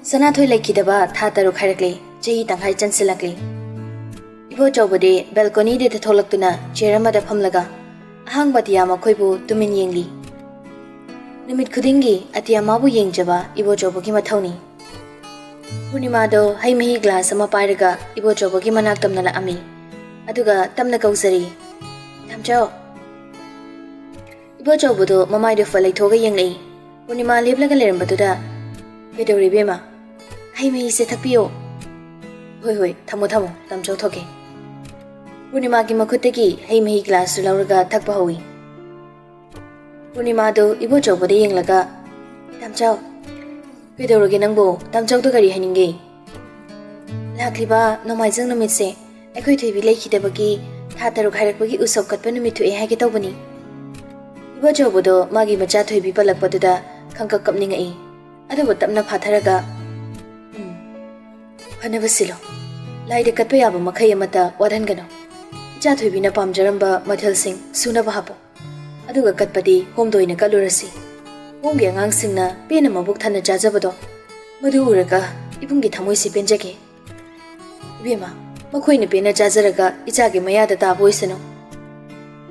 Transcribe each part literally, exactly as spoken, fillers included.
ꯁꯅꯥꯊꯣꯏ ꯂꯩꯈꯤꯗꯕ ꯊꯥ ꯇꯔꯨꯛ ꯍꯥꯏꯔꯛꯂꯦ꯫ ꯆꯍꯤ ꯇꯪꯈꯥꯏ ꯆꯟꯁꯤꯜꯂꯛꯂꯦ꯫ ꯏꯕꯣꯆꯧꯕꯗꯤ ꯕꯦꯜꯀꯣꯅꯤꯗ ꯊꯣꯛꯂꯛꯇꯨꯅ ꯆꯤꯌꯔ ꯑꯃꯗ ꯐꯝꯂꯒ ꯑꯍꯥꯡꯕ ꯑꯇꯤꯌꯥ ꯃꯈꯣꯏꯕꯨ ꯇꯨꯃꯤꯟ ꯌꯦꯡꯂꯤ꯫ ꯅꯨꯃꯤꯠ ꯈꯨꯗꯤꯡꯒꯤ ꯑꯇꯤꯌꯥ ꯃꯥꯕꯨ ꯌꯦꯡꯖꯕ ꯏꯕꯣꯆꯧꯕꯒꯤ ꯃꯊꯧꯅꯤ꯫ ꯄꯨꯔꯅꯤꯃꯥꯗꯣ ꯍꯩ ꯃꯍꯤ ꯒ꯭ꯂꯥꯁ ꯑꯃ ꯄꯥꯏꯔꯒ ꯏꯕꯣꯆꯧꯕꯒꯤ ꯃꯅꯥꯛ ꯇꯝꯅ ꯂꯥꯛꯑꯝꯃꯤ꯫ ꯑꯗꯨꯒ ꯇꯞꯅ ꯀꯧꯖꯔꯤ, "ꯇꯥꯝꯆꯧ!" ꯏꯕꯣꯆꯧꯕꯗꯣ ꯃꯃꯥꯏꯗꯣ ꯐꯠ ꯂꯩꯊꯣꯛꯑꯒ ꯌꯦꯡꯂꯛꯏ꯫ ꯄꯨꯔꯅꯤꯃꯥ ꯂꯦꯞꯂꯒ ꯂꯩꯔꯝꯕꯗꯨꯗ, "ꯀꯩꯗꯧꯔꯦ ꯏꯕꯦꯝꯃ?" "ꯍꯩ ꯃꯍꯤꯁꯦ ꯊꯛꯄꯤꯌꯣ꯫" "ꯍꯣꯏ, ꯍꯣꯏ, ꯊꯝꯃꯣ, ꯊꯝꯃꯣ, ꯇꯥꯝꯆꯧ ꯊꯣꯛꯀꯦ꯫" ꯄꯨꯔꯅꯤꯃꯥꯒꯤ ꯃꯈꯨꯠꯇꯒꯤ ꯍꯩ ꯃꯍꯤ ꯒ꯭ꯂꯥꯁꯇꯨ ꯂꯧꯔꯒ ꯊꯛꯄ ꯍꯧꯏ꯫ ꯄꯨꯔꯅꯤꯃꯥꯗꯨ ꯏꯕꯣꯆꯧꯕꯗ ꯌꯦꯡꯂꯒ, "ꯇꯥꯝꯆꯧ, ꯀꯩꯗꯧꯔꯒꯦ ꯅꯪꯕꯨ? ꯇꯥꯝꯆꯧꯗ ꯀꯔꯤ ꯍꯥꯏꯅꯤꯡꯒꯦ?" "ꯂꯥꯛꯂꯤꯕ ꯅꯣꯡꯃꯥꯏꯖꯤꯡ ꯅꯨꯃꯤꯠꯁꯦ ꯑꯩꯈꯣꯏ ꯊꯣꯏꯕꯤ ꯂꯩꯈꯤꯗꯕꯒꯤ ꯊꯥ ꯇꯔꯨꯛ ꯍꯥꯏꯔꯛꯄꯒꯤ ꯎꯁꯣꯞ ꯀꯠꯄ ꯅꯨꯃꯤꯠ ꯊꯣꯛꯑꯦ ꯍꯥꯏꯒꯦ ꯇꯧꯕꯅꯤ꯫" ꯏꯕꯣꯆꯧꯕꯗꯣ ꯃꯥꯒꯤ ꯃꯆꯥ ꯊꯣꯏꯕꯤ ꯄꯜꯂꯛꯄꯗꯨꯗ ꯈꯪꯀꯞ ꯀꯞꯅꯤꯡꯉꯛꯏ꯫ ꯑꯗꯨꯕꯨ ꯇꯞꯅ ꯐꯥꯊꯔꯒ, "ꯎꯝ, ꯐꯅꯕ ꯁꯤꯜꯂꯣ꯫ ꯂꯥꯏꯗ ꯀꯠꯄ ꯌꯥꯕ ꯃꯈꯩ ꯑꯃꯠꯇ ꯋꯥꯠꯍꯟꯒꯅꯨ꯫ ꯏꯆꯥ ꯊꯣꯏꯕꯤꯅ ꯄꯥꯝꯖꯔꯝꯕ ꯃꯊꯦꯜꯁꯤꯡ ꯁꯨꯅꯕ ꯍꯥꯞꯄꯣ꯫ ꯑꯗꯨꯒ ꯀꯠꯄꯗꯤ ꯍꯣꯝꯗ ꯑꯣꯏꯅ ꯀꯠꯂꯨꯔꯁꯤ꯫ ꯍꯣꯝꯒꯤ ꯑꯉꯥꯡꯁꯤꯡꯅ ꯄꯦꯟꯅ ꯃꯕꯨꯛ ꯊꯟꯅ ꯆꯥꯖꯕꯗꯣ, ꯃꯗꯨ ꯎꯔꯒ ꯏꯕꯨꯡꯒꯤ ꯊꯃꯣꯏꯁꯤ ꯄꯦꯟꯖꯈꯤ꯫ ꯏꯕꯦꯝꯃ, ꯃꯈꯣꯏꯅ ꯄꯦꯟꯅ ꯆꯥꯖꯔꯒ ꯏꯆꯥꯒꯤ ꯃꯌꯥꯗ ꯇꯥꯕ ꯑꯣꯏꯁꯅꯨ꯫"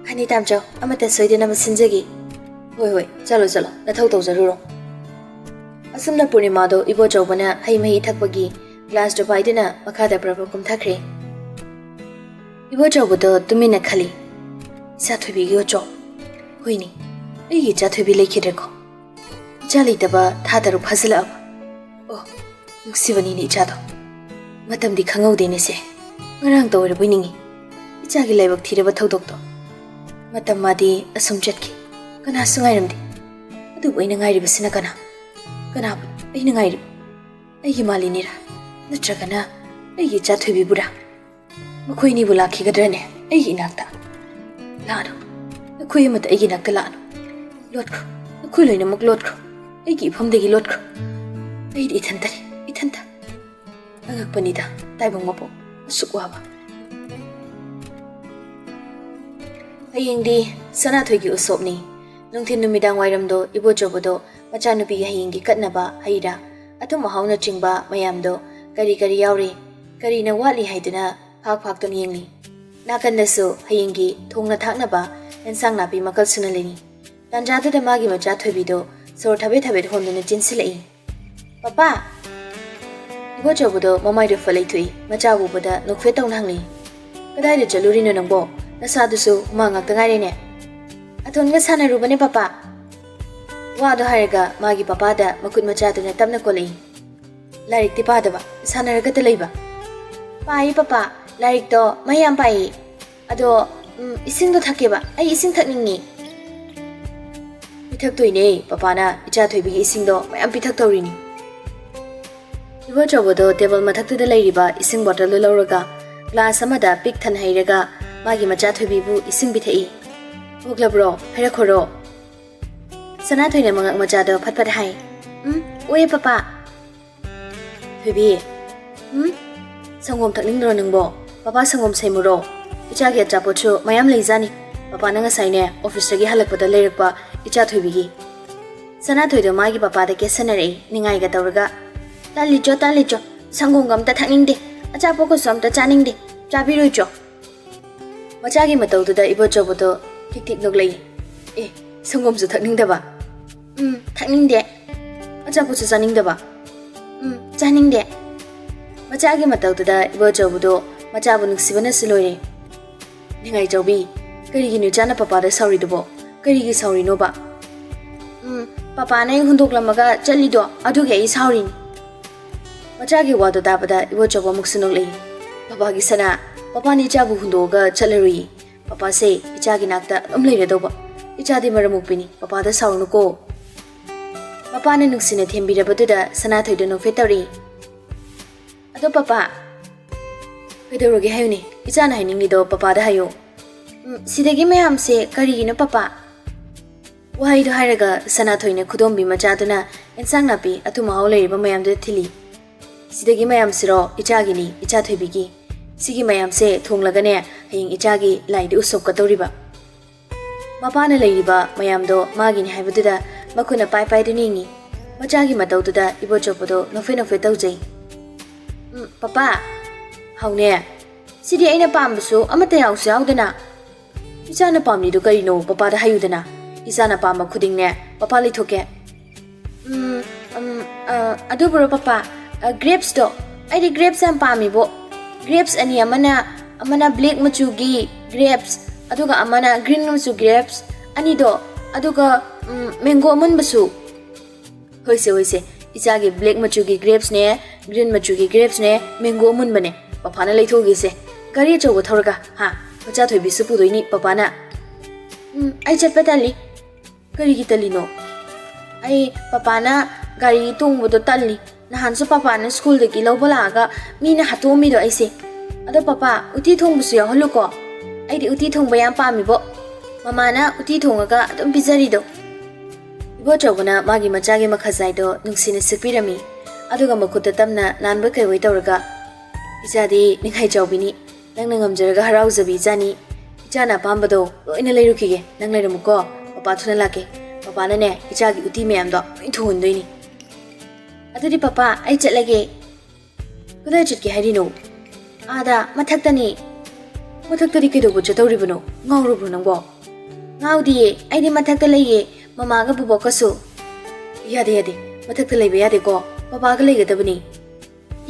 "ꯐꯅꯤ ꯇꯥꯝꯆꯧ, ꯑꯃꯠꯇ ꯁꯣꯏꯗꯅꯕ ꯁꯤꯟꯖꯒꯦ꯫" "ꯍꯣꯏ, ꯍꯣꯏ, ꯆꯠꯂꯣ, ꯆꯠꯂꯣ, ꯅꯊꯧ ꯇꯧꯖꯔꯨꯔꯣ꯫" ꯑꯁꯨꯝꯅ ꯄꯨꯔꯅꯤꯃꯥꯗꯣ ꯏꯕꯣꯆꯧꯕꯅ ꯍꯩ ꯃꯍꯤ ꯊꯛꯄꯒꯤ ꯒ꯭ꯂꯥꯁꯇꯨ ꯄꯥꯏꯗꯨꯅ ꯃꯈꯥꯗ ꯄ꯭ꯔꯞ ꯄ꯭ꯔꯞ ꯀꯨꯝꯊꯈ꯭ꯔꯦ꯫ ꯏꯕꯣꯆꯧꯕꯗꯣ ꯇꯨꯃꯤꯟꯅ ꯈꯜꯂꯤ, "ꯏꯆꯥ ꯊꯣꯏꯕꯤꯒꯤ ꯌꯣꯠꯆꯣ꯫ ꯍꯣꯏꯅꯦ, ꯑꯩꯒꯤ ꯏꯆꯥ ꯊꯣꯏꯕꯤ ꯂꯩꯈꯤꯗ꯭ꯔꯦꯀꯣ꯫ ꯏꯆꯥ ꯂꯩꯇꯕ ꯊꯥ ꯇꯔꯨꯛ ꯐꯥꯖꯤꯜꯂꯛꯑꯕ꯫ ꯑꯣ, ꯅꯨꯡꯁꯤꯕꯅꯤꯅꯦ ꯏꯆꯥꯗꯣ꯫ ꯃꯇꯝꯗꯤ ꯈꯪꯍꯧꯗꯦꯅꯦ ꯁꯦ꯫ ꯉꯔꯥꯡꯇ ꯑꯣꯏꯔꯕꯣꯏ ꯅꯤꯡꯉꯤ, ꯏꯆꯥꯒꯤ ꯂꯥꯏꯕꯛ ꯊꯤꯔꯕ ꯊꯧꯗꯣꯛꯇꯣ꯫ ꯃꯇꯝ ꯃꯥꯗꯤ ꯑꯁꯨꯝ ꯆꯠꯈꯤ, ꯀꯅꯥꯁꯨ ꯉꯥꯏꯔꯝꯗꯦ꯫ ꯑꯗꯨꯕꯨ ꯑꯩꯅ ꯉꯥꯏꯔꯤꯕꯁꯤꯅ ꯀꯅꯥ? ꯀꯅꯥꯕꯨ ꯑꯩꯅ ꯉꯥꯏꯔꯤꯕ? ꯑꯩꯒꯤ ꯃꯥꯂꯤꯅꯤꯔꯥ? ꯅꯠꯇ꯭ꯔꯒꯅ ꯑꯩꯒꯤ ꯏꯆꯥ ꯊꯣꯏꯕꯤꯕꯨꯔꯥ? ꯃꯈꯣꯏꯅꯤꯕꯨ ꯂꯥꯛꯈꯤꯒꯗ꯭ꯔꯅꯦ ꯑꯩꯒꯤ ꯏꯅꯥꯛꯇ? ꯂꯥꯛꯑꯅꯨ, ꯅꯈꯣꯏ ꯑꯃꯠꯇ ꯑꯩꯒꯤ ꯏꯅꯥꯛꯇ ꯂꯥꯛꯑꯅꯨ꯫ ꯂꯣꯠꯈ꯭ꯔꯣ, ꯅꯈꯣꯏ ꯂꯣꯏꯅꯃꯛ ꯂꯣꯠꯈ꯭ꯔꯣ, ꯑꯩꯒꯤ ꯏꯐꯝꯗꯒꯤ ꯂꯣꯠꯈ꯭ꯔꯣ꯫ ꯑꯩꯗꯤ ꯏꯊꯟꯇꯅꯤ, ꯏꯊꯟꯇ꯫ ꯑꯉꯛꯄꯅꯤꯗ, ꯇꯥꯏꯕꯪ ꯃꯄꯣꯛ ꯑꯁꯨꯛ ꯋꯥꯕ꯫" ꯍꯌꯦꯡꯗꯤ ꯁꯅꯥꯊꯣꯏꯒꯤ ꯎꯁꯣꯞꯅꯤ꯫ ꯅꯨꯡꯊꯤꯜ ꯅꯨꯃꯤꯗꯥꯡ ꯋꯥꯏꯔꯝꯗꯣ ꯏꯕꯣꯆꯧꯕꯗꯣ ꯃꯆꯥꯅꯨꯄꯤꯒꯤ ꯍꯌꯦꯡꯒꯤ ꯀꯠꯅꯕ ꯍꯩ ꯔꯥ ꯑꯊꯨꯝ ꯑꯍꯥꯎꯅꯆꯤꯡꯕ ꯃꯌꯥꯝꯗꯣ ꯀꯔꯤ ꯀꯔꯤ ꯌꯥꯎꯔꯤ, ꯀꯔꯤꯅ ꯋꯥꯠꯂꯤ ꯍꯥꯏꯗꯨꯅ ꯐꯥꯛ ꯐꯥꯛꯇꯨꯅ ꯌꯦꯡꯂꯤ꯫ ꯅꯥꯀꯟꯗꯁꯨ ꯍꯌꯦꯡꯒꯤ ꯊꯣꯡꯅ ꯊꯥꯛꯅꯕ ꯑꯦꯟꯁꯥꯡ ꯅꯥꯄꯤ ꯃꯈꯜ ꯁꯨꯅ ꯂꯩꯔꯤ꯫ ꯇꯥꯟꯖꯥꯗꯨꯗ ꯃꯥꯒꯤ ꯃꯆꯥ ꯊꯣꯏꯕꯤꯗꯣ ꯁꯣꯔ ꯊꯕꯦꯠ ꯊꯕꯦꯠ ꯍꯣꯟꯗꯨꯅ ꯆꯦꯟꯁꯤꯜꯂꯛꯏ꯫ "ꯄꯄꯥ!" ꯏꯕꯣꯆꯧꯕꯗꯣ ꯃꯃꯥꯏꯗꯣ ꯐꯠ ꯂꯩꯊꯣꯛꯏ꯫ ꯃꯆꯥ ꯎꯕꯗ ꯅꯣꯛꯐꯦꯠ ꯇꯧꯅ ꯍꯪꯂꯤ꯫ "ꯀꯗꯥꯏꯗ ꯆꯠꯂꯨꯔꯤꯅꯣ ꯅꯪꯕꯣ? ꯅꯁꯥꯗꯨꯁꯨ ꯍꯨꯃꯥꯡ ꯉꯥꯛꯇ ꯉꯥꯏꯔꯦꯅꯦ?" "ꯑꯊꯣꯟꯒ ꯁꯥꯟꯅꯔꯨꯕꯅꯦ ꯄꯄꯥ꯫" ꯋꯥꯗꯣ ꯍꯥꯏꯔꯒ ꯃꯥꯒꯤ ꯄꯄꯥꯗ ꯃꯈꯨꯠ ꯃꯆꯥꯗꯨꯅ ꯇꯞꯅ ꯀꯣꯜꯂꯛꯏ꯫ "ꯂꯥꯏꯔꯤꯛꯇꯤ ꯄꯥꯗꯕ, ꯁꯥꯟꯅꯔꯒꯇ ꯂꯩꯕ?" "ꯄꯥꯏ ꯄꯄꯥ, ꯂꯥꯏꯔꯤꯛꯇꯣ ꯃꯍꯩ ꯌꯥꯝ ꯄꯥꯏ꯫ ꯑꯗꯣ, ꯎꯝ, ꯏꯁꯤꯡꯗꯣ ꯊꯛꯀꯦꯕ, ꯑꯩ ꯏꯁꯤꯡ ꯊꯛꯅꯤꯡꯉꯤ꯫" "ꯄꯤꯊꯛꯇꯣꯏꯅꯦ, ꯄꯄꯥꯅ ꯏꯆꯥ ꯊꯣꯏꯕꯤꯒꯤ ꯏꯁꯤꯡꯗꯣ ꯃꯌꯥꯝ ꯄꯤꯊꯛꯇꯧꯔꯤꯅꯤ꯫" ꯏꯕꯣꯆꯧꯕꯗꯣ ꯇꯦꯕꯜ ꯃꯊꯛꯇꯨꯗ ꯂꯩꯔꯤꯕ ꯏꯁꯤꯡ ꯕꯣꯇꯜꯗꯨ ꯂꯧꯔꯒ ꯒ꯭ꯂꯥꯁ ꯑꯃꯗ ꯄꯤꯛ ꯊꯟꯅ ꯍꯩꯔꯒ ꯃꯥꯒꯤ ꯃꯆꯥ ꯊꯣꯏꯕꯤꯕꯨ ꯏꯁꯤꯡ ꯄꯤꯊꯛꯏ꯫ "ꯑꯣꯛꯂꯕ꯭ꯔꯣ? ꯍꯥꯏꯔꯛꯈꯣꯔꯣ?" ꯁꯅꯥꯊꯣꯏꯅ ꯃꯉꯛ ꯃꯆꯥꯗꯣ ꯐꯠ ꯐꯠ ꯍꯥꯏ꯫ "ꯎꯝ, ꯑꯣꯛꯑꯦ ꯄꯄꯥ꯫" "ꯊꯣꯏꯕꯤ꯫" "ꯎꯝ?" "ꯁꯪꯒꯣꯝ ꯊꯛꯅꯤꯡꯗ꯭ꯔꯣ ꯅꯪꯕꯣ? ꯄꯄꯥ ꯁꯪꯒꯣꯝ ꯁꯦꯝꯃꯨꯔꯣ? ꯏꯆꯥꯒꯤ ꯑꯆꯥꯄꯣꯠꯁꯨ ꯃꯌꯥꯝ ꯂꯩꯖꯥꯅꯤ꯫ ꯄꯄꯥꯅ ꯉꯁꯥꯏꯅꯦ ꯑꯣꯐꯤꯁꯇꯒꯤ ꯍꯜꯂꯛꯄꯗ ꯂꯩꯔꯛꯄ ꯏꯆꯥ ꯊꯣꯏꯕꯤꯒꯤ꯫" ꯁꯅꯥꯊꯣꯏꯗꯣ ꯃꯥꯒꯤ ꯄꯄꯥꯗ ꯀꯦꯠꯁꯟꯅꯔꯛꯏ, ꯅꯤꯡꯉꯥꯏꯒ ꯇꯧꯔꯒ꯫ "ꯇꯥꯜꯂꯤꯆꯣ, ꯇꯥꯜꯂꯤꯆꯣ, ꯁꯪꯒꯣꯝꯒ ꯑꯝꯇ ꯊꯛꯅꯤꯡꯗꯦ, ꯑꯆꯥꯄꯣꯠꯀꯁꯨ ꯑꯝꯇ ꯆꯥꯅꯤꯡꯗꯦ, ꯆꯥꯕꯤꯔꯣꯏꯆꯣ?" ꯃꯆꯥꯒꯤ ꯃꯇꯧꯗꯨꯗ ꯏꯕꯣꯆꯧꯕꯗꯣ ꯈꯤꯛ ꯈꯤꯛ ꯅꯣꯛꯂꯛꯏ꯫ "ꯑꯦ, ꯁꯪꯒꯣꯝꯁꯨ ꯊꯛꯅꯤꯡꯗꯕ?" "ꯎꯝ, ꯊꯛꯅꯤꯡꯗꯦ꯫" "ꯑꯆꯥꯄꯣꯠꯁꯨ ꯆꯥꯅꯤꯡꯗꯕ?" "ꯎꯝ, ꯆꯥꯅꯤꯡꯗꯦ꯫" ꯃꯆꯥꯒꯤ ꯃꯇꯧꯗꯨꯗ ꯏꯕꯣꯆꯧꯕꯗꯣ ꯃꯆꯥꯕꯨ ꯅꯨꯡꯁꯤꯕꯅꯁꯨ ꯂꯣꯏꯔꯦ꯫ "ꯅꯤꯡꯉꯥꯏꯆꯧꯕꯤ, ꯀꯔꯤꯒꯤꯅꯣ ꯏꯆꯥꯅ ꯄꯄꯥꯗ ꯁꯥꯎꯔꯤꯗꯨꯕꯣ? ꯀꯔꯤꯒꯤ ꯁꯥꯎꯔꯤꯅꯣꯕ?" "ꯎꯝ, ꯄꯄꯥꯅ ꯑꯩ ꯍꯨꯟꯗꯣꯛꯂꯝꯃꯒ ꯆꯠꯂꯤꯗꯣ, ꯑꯗꯨꯒꯤ ꯑꯩ ꯁꯥꯎꯔꯤꯅꯤ꯫" ꯃꯆꯥꯒꯤ ꯋꯥꯗꯣ ꯇꯥꯕꯗ ꯏꯕꯣꯆꯧꯕ ꯑꯃꯨꯛꯁꯨ ꯅꯣꯛꯂꯛꯏ꯫ "ꯄꯄꯥꯒꯤ ꯁꯅꯥ, ꯄꯄꯥꯅ ꯏꯆꯥꯕꯨ ꯍꯨꯟꯗꯣꯛꯑꯒ ꯆꯠꯂꯔꯨꯏ꯫ ꯄꯄꯥꯁꯦ ꯏꯆꯥꯒꯤ ꯅꯥꯛꯇ ꯑꯗꯨꯝ ꯂꯩꯔꯗꯧꯕ꯫ ꯏꯆꯥꯗꯤ ꯃꯔꯝ ꯃꯣꯛꯄꯤꯅꯤ, ꯄꯄꯥꯗ ꯁꯥꯎꯅꯨꯀꯣ꯫" ꯃꯄꯥꯅ ꯅꯨꯡꯁꯤꯅ ꯊꯦꯝꯕꯤꯔꯕꯗꯨꯗ ꯁꯅꯥꯊꯣꯏꯗꯣ ꯅꯣꯛꯐꯦꯠ ꯇꯧꯔꯛꯏ꯫ "ꯑꯗꯣ ꯄꯄꯥ꯫" "ꯀꯩꯗꯧꯔꯒꯦ ꯍꯥꯏꯌꯨꯅꯦ? ꯏꯆꯥꯅ ꯍꯥꯏꯅꯤꯡꯉꯤꯗꯣ ꯄꯄꯥꯗ ꯍꯥꯏꯌꯣ꯫" "ꯎꯝ, ꯁꯤꯗꯒꯤ ꯃꯌꯥꯝꯁꯦ ꯀꯔꯤꯒꯤꯅꯣ ꯄꯄꯥ?" ꯋꯥꯍꯩꯗꯣ ꯍꯥꯏꯔꯒ ꯁꯅꯥꯊꯣꯏꯅ ꯈꯨꯗꯣꯝꯕꯤ ꯃꯆꯥꯗꯨꯅ ꯑꯦꯟꯁꯥꯡ ꯅꯥꯄꯤ ꯑꯊꯨꯝ ꯑꯍꯥꯎ ꯂꯩꯔꯤꯕ ꯃꯌꯥꯝꯗꯨꯗ ꯊꯤꯜꯂꯤ꯫ "ꯁꯤꯗꯒꯤ ꯃꯌꯥꯝꯁꯤꯔꯣ ꯏꯆꯥꯒꯤꯅꯤ, ꯏꯆꯥ ꯊꯣꯏꯕꯤꯒꯤ꯫ ꯁꯤꯒꯤ ꯃꯌꯥꯝꯁꯦ ꯊꯣꯡꯂꯒꯅꯦ ꯍꯌꯦꯡ ꯏꯆꯥꯒꯤ ꯂꯥꯏꯗ ꯎꯁꯣꯞ ꯀꯠꯇꯧꯔꯤꯕ꯫" ꯃꯄꯥꯅ ꯂꯩꯔꯤꯕ ꯃꯌꯥꯝꯗꯣ ꯃꯥꯒꯤꯅꯤ ꯍꯥꯏꯕꯗꯨꯗ ꯃꯈꯨꯠꯅ ꯄꯥꯏ ꯄꯥꯏꯗꯨꯅ ꯌꯦꯡꯉꯤ꯫ ꯃꯆꯥꯒꯤ ꯃꯇꯧꯗꯨꯗ ꯏꯕꯣꯆꯧꯕꯗꯣ ꯅꯣꯛꯐꯦꯠ ꯅꯣꯛꯐꯦꯠ ꯇꯧꯖꯩ꯫ "ꯎꯝ, ꯄꯄꯥ, ꯍꯥꯎꯅꯦ, ꯁꯤꯗꯤ ꯑꯩꯅ ꯄꯥꯝꯕꯁꯨ ꯑꯃꯠꯇ ꯌꯥꯎꯁꯨ ꯌꯥꯎꯗꯅ꯫ ꯏꯆꯥꯅ ꯄꯥꯝꯂꯤꯗꯣ ꯀꯔꯤꯅꯣ ꯄꯄꯥꯗ ꯍꯥꯏꯌꯨꯗꯅ꯫ ꯏꯆꯥꯅ ꯄꯥꯝꯕ ꯈꯨꯗꯤꯡꯅꯦ ꯄꯄꯥ ꯂꯩꯊꯣꯛꯀꯦ꯫" "ꯎꯝ, ꯎꯝ, ꯑ, ꯑꯗꯨꯕꯨꯔꯣ ꯄꯄꯥ? ꯑ, grapesꯇꯣ꯫ ꯑꯩꯗꯤ grapes ꯌꯥꯝ ꯄꯥꯝꯃꯤꯕꯣ꯫ Grapes ꯑꯅꯤ, ꯑꯃꯅ, ꯑꯃꯅ black ꯃꯆꯨꯒꯤ grapes, ꯑꯗꯨꯒ ꯑꯃꯅ green ꯃꯆꯨ grapes ꯑꯅꯤꯗꯣ, ꯑꯗꯨꯒ, ꯎꯝ, mango ꯑꯃꯨꯟꯕꯁꯨ꯫" "ꯍꯣꯏꯁꯦ, ꯍꯣꯏꯁꯦ, ꯏꯆꯥꯒꯤ black ꯃꯆꯨꯒꯤ grapesꯅꯦ, green ꯃꯆꯨꯒꯤ grapesꯅꯦ, mango ꯑꯃꯨꯟꯕꯅꯦ, ꯄꯄꯥꯅ ꯂꯩꯊꯣꯛꯈꯤꯁꯦ꯫ ꯒꯥꯔꯤ ꯑꯆꯧꯕ ꯊꯧꯔꯒ, ꯍꯥ? ꯃꯆꯥ ꯊꯣꯏꯕꯤꯁꯨ ꯄꯨꯗꯣꯏꯅꯤ ꯄꯄꯥꯅ꯫" "ꯎꯝ, ꯑꯩ ꯆꯠꯄ ꯇꯜꯂꯤ꯫" "ꯀꯔꯤꯒꯤ ꯇꯜꯂꯤꯅꯣ?" "ꯑꯩ ꯄꯄꯥꯅ ꯒꯥꯔꯤ ꯇꯣꯡꯕꯗꯣ ꯇꯜꯂꯤ꯫ ꯅꯍꯥꯟꯁꯨ ꯄꯄꯥꯅ ꯁ꯭ꯀꯨꯜꯗꯒꯤ ꯂꯧꯕ ꯂꯥꯛꯑꯒ ꯃꯤꯅ ꯍꯥꯠꯇꯣꯛꯑꯝꯃꯤꯗꯣ ꯑꯩꯁꯦ꯫ ꯑꯗꯣ ꯄꯄꯥ, ꯎꯇꯤ ꯊꯣꯡꯕꯁꯨ ꯌꯥꯎꯍꯜꯂꯨꯀꯣ꯫ ꯑꯩꯗꯤ ꯎꯇꯤ ꯊꯣꯡꯕ ꯌꯥꯝ ꯄꯥꯝꯃꯤꯕꯣ꯫ ꯃꯃꯥꯅ ꯎꯇꯤ ꯊꯣꯡꯉꯒ ꯑꯗꯨꯝ ꯄꯤꯖꯔꯤꯗꯣ꯫" ꯏꯕꯣꯆꯧꯕꯅ ꯃꯥꯒꯤ ꯃꯆꯥꯒꯤ ꯃꯈꯥꯖꯥꯏꯗꯣ ꯅꯨꯡꯁꯤꯅ ꯁꯤꯛꯄꯤꯔꯝꯃꯤ꯫ ꯑꯗꯨꯒ ꯃꯈꯨꯠꯇ ꯇꯞꯅ ꯅꯥꯟꯕꯣꯏ ꯀꯩꯕꯣꯏ ꯇꯧꯔꯒ, "ꯏꯆꯥꯗꯤ ꯅꯤꯡꯈꯥꯏ ꯆꯥꯎꯕꯤꯅꯤ꯫ ꯅꯪꯅ ꯉꯝꯖꯔꯒ ꯍꯔꯥꯎꯖꯕꯤ ꯏꯆꯥꯅꯤ꯫ ꯏꯆꯥꯅ ꯑꯄꯥꯝꯕꯗꯣ ꯂꯣꯏꯅ ꯂꯩꯔꯨꯈꯤꯒꯦ꯫ ꯅꯪ ꯂꯩꯔꯝꯃꯨꯀꯣ꯫ ꯄꯄꯥ ꯊꯨꯅ ꯂꯥꯛꯀꯦ꯫ ꯄꯄꯥꯅꯅꯦ, ꯏꯆꯥꯒꯤ ꯎꯇꯤ ꯃꯌꯥꯝꯗꯣ ꯂꯣꯏ ꯊꯣꯡꯍꯟꯗꯣꯏꯅꯤ꯫" "ꯑꯗꯨꯗꯤ ꯄꯄꯥ, ꯑꯩ ꯆꯠꯂꯒꯦ꯫" "ꯀꯗꯥꯏ ꯆꯠꯀꯦ ꯍꯥꯏꯔꯤꯅꯣ?" "ꯑꯥꯗ, ꯃꯊꯛꯇꯅꯤ꯫" "ꯃꯊꯛꯇꯗꯤ ꯀꯩꯗꯧꯕ ꯆꯠꯇꯧꯔꯤꯕꯅꯣ? ꯉꯥꯎꯔꯕ꯭ꯔꯣ ꯅꯪꯕꯣ?" "ꯉꯥꯎꯗꯤꯌꯦ, ꯑꯩꯗꯤ ꯃꯊꯛꯇ ꯂꯩꯌꯦ, ꯃꯃꯥꯒ ꯕꯨꯕꯣꯛꯀꯁꯨ꯫" "ꯌꯥꯗꯦ, ꯌꯥꯗꯦ, ꯃꯊꯛꯇ ꯂꯩꯕ ꯌꯥꯗꯦꯀꯣ, ꯄꯄꯥꯒ ꯂꯩꯒꯗꯕꯅꯤ꯫"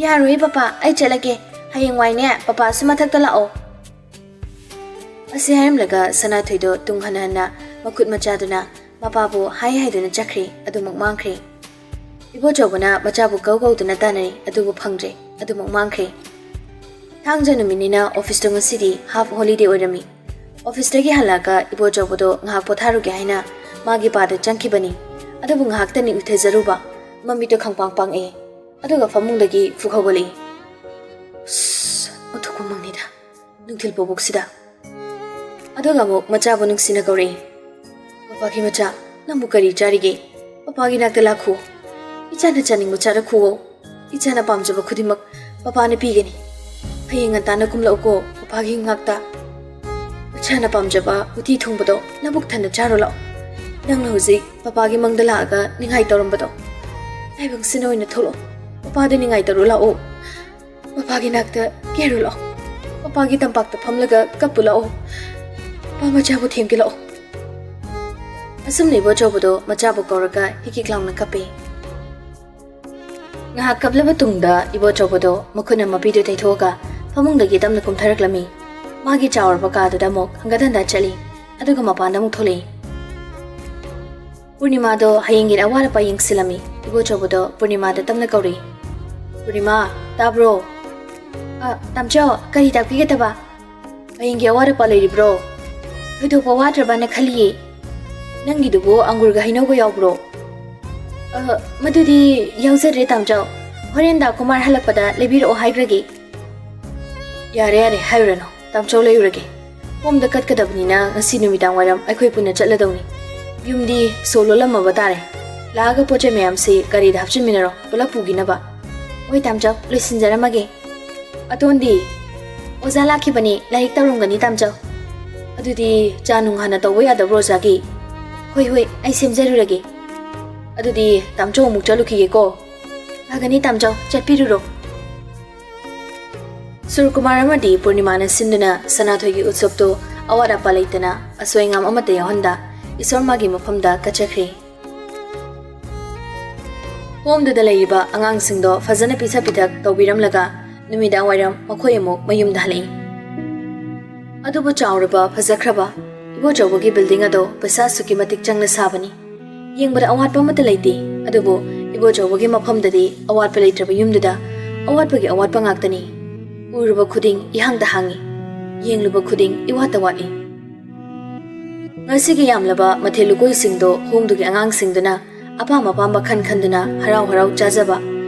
"ꯌꯥꯔꯣꯏꯌꯦ ꯄꯄꯥ, ꯑꯩ ꯆꯠꯂꯒꯦ, ꯍꯌꯦꯡꯋꯥꯏꯅꯦ ꯄꯄꯥꯁꯨ ꯃꯊꯛꯇ ꯂꯥꯛꯑꯣ꯫" ꯑꯁꯤ ꯍꯥꯏꯔꯝꯂꯒ ꯁꯅꯥꯊꯣꯏꯗꯣ ꯇꯨꯡ ꯍꯟꯅ ꯍꯟꯅ ꯃꯈꯨꯠ ꯃꯆꯥꯗꯨꯅ ꯃꯄꯥꯕꯨ ꯍꯥꯏ ꯍꯥꯏꯗꯨꯅ ꯆꯠꯈ꯭ꯔꯦ, ꯑꯗꯨꯃꯛ ꯃꯥꯡꯈ꯭ꯔꯦ꯫ ꯏꯕꯣꯆꯧꯕꯅ ꯃꯆꯥꯕꯨ ꯀꯧ ꯀꯧꯗꯨꯅ ꯇꯥꯟꯅꯔꯦ, ꯑꯗꯨꯕꯨ ꯐꯪꯗ꯭ꯔꯦ, ꯑꯗꯨꯃꯛ ꯃꯥꯡꯈ꯭ꯔꯦ꯫ ꯊꯥꯡꯖ ꯅꯨꯃꯤꯠꯅꯤꯅ ꯑꯣꯐꯤꯁꯇꯣ ꯉꯁꯤꯗꯤ half holiday ꯑꯣꯏꯔꯝꯃꯤ꯫ ꯑꯣꯐꯤꯁꯇꯒꯤ ꯍꯜꯂꯛꯑꯒ ꯏꯕꯣꯆꯧꯕꯗꯣ ꯉꯥꯏꯍꯥꯛ ꯄꯣꯊꯥꯔꯨꯒꯦ ꯍꯥꯏꯅ ꯃꯥꯒꯤ ꯄꯥꯗ ꯆꯪꯈꯤꯕꯅꯤ꯫ ꯑꯗꯨꯕꯨ ꯉꯥꯏꯍꯥꯛꯇꯅꯤ ꯎꯏꯊꯖꯔꯨꯕ, ꯃꯃꯤꯠꯇꯣ ꯈꯪꯄꯥꯡ ꯄꯥꯡꯉꯛꯑꯦ꯫ ꯑꯗꯨꯒ ꯐꯃꯨꯡꯗꯒꯤ ꯐꯨꯛ ꯍꯧꯒꯠꯂꯛꯏ꯫ ꯑꯁ, ꯑꯣꯟꯊꯣꯛꯄ ꯃꯪꯅꯤꯗ, ꯅꯨꯡꯊꯤꯜ ꯄꯣꯛꯄꯣꯛꯁꯤꯗ꯫ ꯑꯗꯨꯒ ꯑꯃꯨꯛ ꯃꯆꯥꯕꯨ ꯅꯨꯡꯁꯤꯅ ꯀꯧꯔꯛꯏ꯫ "ꯄꯄꯥꯒꯤ ꯃꯆꯥ, ꯅꯪꯕꯨ ꯀꯔꯤ ꯆꯥꯔꯤꯒꯦ? ꯄꯄꯥꯒꯤ ꯅꯥꯛꯇ ꯂꯥꯛꯈꯨ꯫ ꯏꯆꯥꯅ ꯆꯥꯅꯤꯡꯕ ꯆꯥꯔꯛꯈꯨꯑꯣ꯫ ꯏꯆꯥꯅ ꯄꯥꯝꯖꯕ ꯈꯨꯗꯤꯡꯃꯛ ꯄꯄꯥꯅ ꯄꯤꯒꯅꯤ꯫ ꯍꯌꯦꯡ ꯉꯟꯇꯥꯅ ꯀꯨꯝꯂꯛꯎꯀꯣ ꯄꯄꯥꯒꯤ ꯉꯥꯛꯇ꯫ ꯏꯆꯥꯅ ꯄꯥꯝꯖꯕ ꯎꯇꯤ ꯊꯣꯡꯕꯗꯣ ꯅꯕꯨꯛ ꯊꯟꯅ ꯆꯥꯔꯣ ꯂꯥꯛꯑꯣ꯫ ꯅꯪꯅ ꯍꯧꯖꯤꯛ ꯄꯄꯥꯒꯤ ꯃꯪꯗ ꯂꯥꯛꯑꯒ ꯅꯤꯡꯉꯥꯏ ꯇꯧꯔꯝꯕꯗꯣ, ꯇꯥꯏꯕꯪꯁꯤꯅ ꯑꯣꯏꯅ ꯊꯣꯛꯂꯛꯑꯣ꯫ ꯄꯄꯥꯗ ꯅꯤꯡꯉꯥꯏ ꯇꯧꯔꯨ ꯂꯥꯛꯑꯣ꯫ ꯄꯄꯥꯒꯤ ꯅꯥꯛꯇ ꯀꯦꯔꯨ ꯂꯥꯛꯑꯣ꯫ ꯄꯄꯥꯒꯤ ꯇꯝꯄꯥꯛꯇ ꯐꯝꯂꯒ ꯀꯞꯄꯨ ꯂꯥꯛꯑꯣ꯫ ꯄꯄꯥ ꯃꯆꯥꯕꯨ ꯊꯦꯝꯒꯦ ꯂꯥꯛꯑꯣ꯫ ꯑꯁꯨꯝꯅ ꯏꯕꯣꯆꯧꯕꯗꯣ ꯃꯆꯥꯕꯨ ꯀꯧꯔꯒ ꯍꯤꯛ ꯍꯤꯛ ꯂꯥꯎꯅ ꯀꯞꯄꯦ꯫ ꯉꯥꯏꯍꯥꯛ ꯀꯞꯂꯕ ꯇꯨꯡꯗ ꯏꯕꯣꯆꯧꯕꯗꯣ ꯃꯈꯨꯠꯅ ꯃꯄꯤꯗꯨ ꯇꯩꯊꯣꯛꯑꯒ ꯐꯃꯨꯡꯗꯒꯤ ꯇꯞꯅ ꯀꯨꯝꯊꯔꯛꯂꯝꯃꯤ꯫ ꯃꯥꯒꯤ ꯆꯥꯎꯔꯕ ꯀꯥꯗꯨꯗ ꯑꯃꯨꯛ ꯍꯪꯒꯠ ꯍꯟꯗ ꯆꯠꯂꯤ, ꯑꯗꯨꯒ ꯃꯄꯥꯟꯗ ꯑꯃꯨꯛ ꯊꯣꯛꯂꯛꯏ꯫ ꯄꯨꯔꯅꯤꯃꯥꯗꯣ ꯍꯌꯦꯡꯒꯤ ꯑꯋꯥꯠ ꯑꯄꯥ ꯌꯦꯡꯁꯤꯜꯂꯝꯃꯤ꯫ ꯏꯕꯣꯆꯧꯕꯗꯣ ꯄꯨꯔꯅꯤꯃꯥꯗ ꯇꯞꯅ ꯀꯧꯔꯛꯏ꯫ "ꯄꯨꯔꯅꯤꯃꯥ, ꯇꯥꯕ꯭ꯔꯣ?" "ꯑ, ꯇꯥꯝꯆꯧ, ꯀꯔꯤ ꯇꯥꯛꯄꯤꯒꯗꯕ?" "ꯍꯌꯦꯡꯒꯤ ꯑꯋꯥꯠ ꯑꯄꯥ ꯂꯩꯔꯤꯕ꯭ꯔꯣ? ꯊꯣꯏꯗꯣꯛꯄ ꯋꯥꯠꯇ꯭ꯔꯕꯅ ꯈꯜꯂꯤꯌꯦ꯫ ꯅꯪꯒꯤꯗꯨꯕꯨ ꯑꯪꯒꯨꯔꯒ ꯍꯩꯅꯧꯒ ꯌꯥꯎꯕ꯭ꯔꯣ?" "ꯑ, ꯃꯗꯨꯗꯤ ꯌꯥꯎꯖꯗ꯭ꯔꯦ, ꯇꯥꯝꯆꯧ꯫ ꯍꯣꯔꯦꯟ ꯗꯥ ꯀꯨꯃꯥꯔ ꯍꯜꯂꯛꯄꯗ ꯂꯩꯕꯤꯔꯛꯑꯣ ꯍꯥꯏꯈ꯭ꯔꯒꯦ꯫" "ꯌꯥꯔꯦ, ꯌꯥꯔꯦ, ꯍꯥꯏꯔꯨꯔꯅꯨ꯫ ꯇꯥꯝꯆꯧ ꯂꯩꯔꯨꯔꯒꯦ꯫ ꯍꯣꯝꯗ ꯀꯠꯀꯗꯕꯅꯤꯅ ꯉꯁꯤ ꯅꯨꯃꯤꯗꯥꯡ ꯋꯥꯏꯔꯝ ꯑꯩꯈꯣꯏ ꯄꯨꯟꯅ ꯆꯠꯂꯗꯧꯅꯤ꯫ ꯌꯨꯝꯗꯤ ꯁꯣ ꯂꯣꯜꯂꯝꯃꯕ ꯇꯥꯔꯦ꯫ ꯂꯥꯛꯑꯒ ꯄꯣꯠ ꯆꯩ ꯃꯌꯥꯝꯁꯤ ꯒꯥꯔꯤꯗ ꯍꯥꯞꯆꯤꯟꯃꯤꯟꯅꯔꯣ, ꯄꯨꯂꯞ ꯄꯨꯈꯤꯅꯕ꯫" "ꯍꯣꯏ ꯇꯥꯝꯆꯧ, ꯂꯣꯏꯁꯤꯟꯖꯔꯝꯃꯒꯦ꯫" "ꯑꯇꯣꯟꯗꯤ?" "ꯑꯣꯖꯥ ꯂꯥꯛꯈꯤꯕꯅꯤ, ꯂꯥꯏꯔꯤꯛ ꯇꯧꯔꯝꯒꯅꯤ ꯇꯥꯝꯆꯧ꯫" "ꯑꯗꯨꯗꯤ ꯆꯥ ꯅꯨꯡ ꯍꯥꯟꯅ ꯇꯧꯕ ꯌꯥꯗꯕ꯭ꯔꯣ ꯑꯣꯖꯥꯒꯤ?" "ꯍꯣꯏ, ꯍꯣꯏ, ꯑꯩ ꯁꯦꯝꯖꯔꯨꯔꯒꯦ꯫" "ꯑꯗꯨꯗꯤ ꯇꯥꯝꯆꯧ ꯑꯃꯨꯛ ꯆꯠꯂꯨꯈꯤꯒꯦꯀꯣ꯫" "ꯐꯒꯅꯤ ꯇꯥꯝꯆꯧ, ꯆꯠꯄꯤꯔꯨꯔꯣ꯫" ꯁꯨꯔꯀꯨꯃꯥꯔ ꯑꯃꯗꯤ ꯄꯨꯔꯅꯤꯃꯥꯅ ꯁꯤꯟꯗꯨꯅ ꯁꯅꯥꯊꯣꯏꯒꯤ ꯎꯠꯁꯕꯇꯨ ꯑꯋꯥꯠ ꯑꯄꯥ ꯂꯩꯇꯅ ꯑꯁꯣꯏ ꯑꯉꯥꯝ ꯑꯃꯠꯇ ꯌꯥꯎꯍꯟꯗ ꯏꯁꯣꯔ ꯃꯥꯒꯤ ꯃꯐꯝꯗ ꯀꯠꯆꯈ꯭ꯔꯦ꯫ ꯍꯣꯝꯗꯨꯗ ꯂꯩꯔꯤꯕ ꯑꯉꯥꯡꯁꯤꯡꯗꯣ ꯐꯖꯅ ꯄꯤꯊ ꯄꯤꯊꯛ ꯇꯧꯕꯤꯔꯝꯂꯒ ꯅꯨꯃꯤꯗꯥꯡ ꯋꯥꯏꯔꯝ ꯃꯈꯣꯏ ꯑꯃꯨꯛ ꯃꯌꯨꯝꯗ ꯍꯜꯂꯛꯏ꯫ ꯑꯗꯨꯕꯨ ꯆꯥꯎꯔꯕ ꯐꯖꯈ꯭ꯔꯕ ꯏꯕꯣꯆꯧꯕꯒꯤ ꯕꯤꯜꯗꯤꯡ ꯑꯗꯣ ꯄꯩꯁꯥ ꯑꯁꯨꯛꯀꯤ ꯃꯇꯤꯛ ꯆꯪꯅ ꯁꯥꯕꯅꯤ꯫ ꯌꯦꯡꯕꯗ ꯑꯋꯥꯠꯄ ꯑꯃꯠꯇ ꯂꯩꯇꯦ, ꯑꯗꯨꯕꯨ ꯏꯕꯣꯆꯧꯕꯒꯤ ꯃꯐꯝꯗꯗꯤ ꯑꯋꯥꯠꯄ ꯂꯩꯇ꯭ꯔꯕ ꯌꯨꯝꯗꯨꯗ ꯑꯋꯥꯠꯄꯒꯤ ꯑꯋꯥꯠꯄ ꯉꯥꯛꯇꯅꯤ꯫ ꯎꯔꯨꯕ ꯈꯨꯗꯤꯡ ꯏꯍꯥꯡꯗ ꯍꯥꯡꯉꯤ, ꯌꯦꯡꯂꯨꯕ ꯈꯨꯗꯤꯡ ꯏꯋꯥꯠꯇ ꯋꯥꯠꯂꯤ꯫ ꯉꯁꯤꯒꯤ ꯌꯥꯝꯂꯕ ꯃꯊꯦꯜ ꯂꯨꯀꯣꯏꯁꯤꯡꯗꯣ ꯍꯣꯝꯗꯨꯒꯤ ꯑꯉꯥꯡꯁꯤꯡꯗꯨꯅ ꯑꯄꯥꯝ ꯑꯄꯥꯝꯕ ꯈꯟ ꯈꯟꯗꯨꯅ ꯍꯔꯥꯎ ꯍꯔꯥꯎ ꯆꯥꯖꯕ,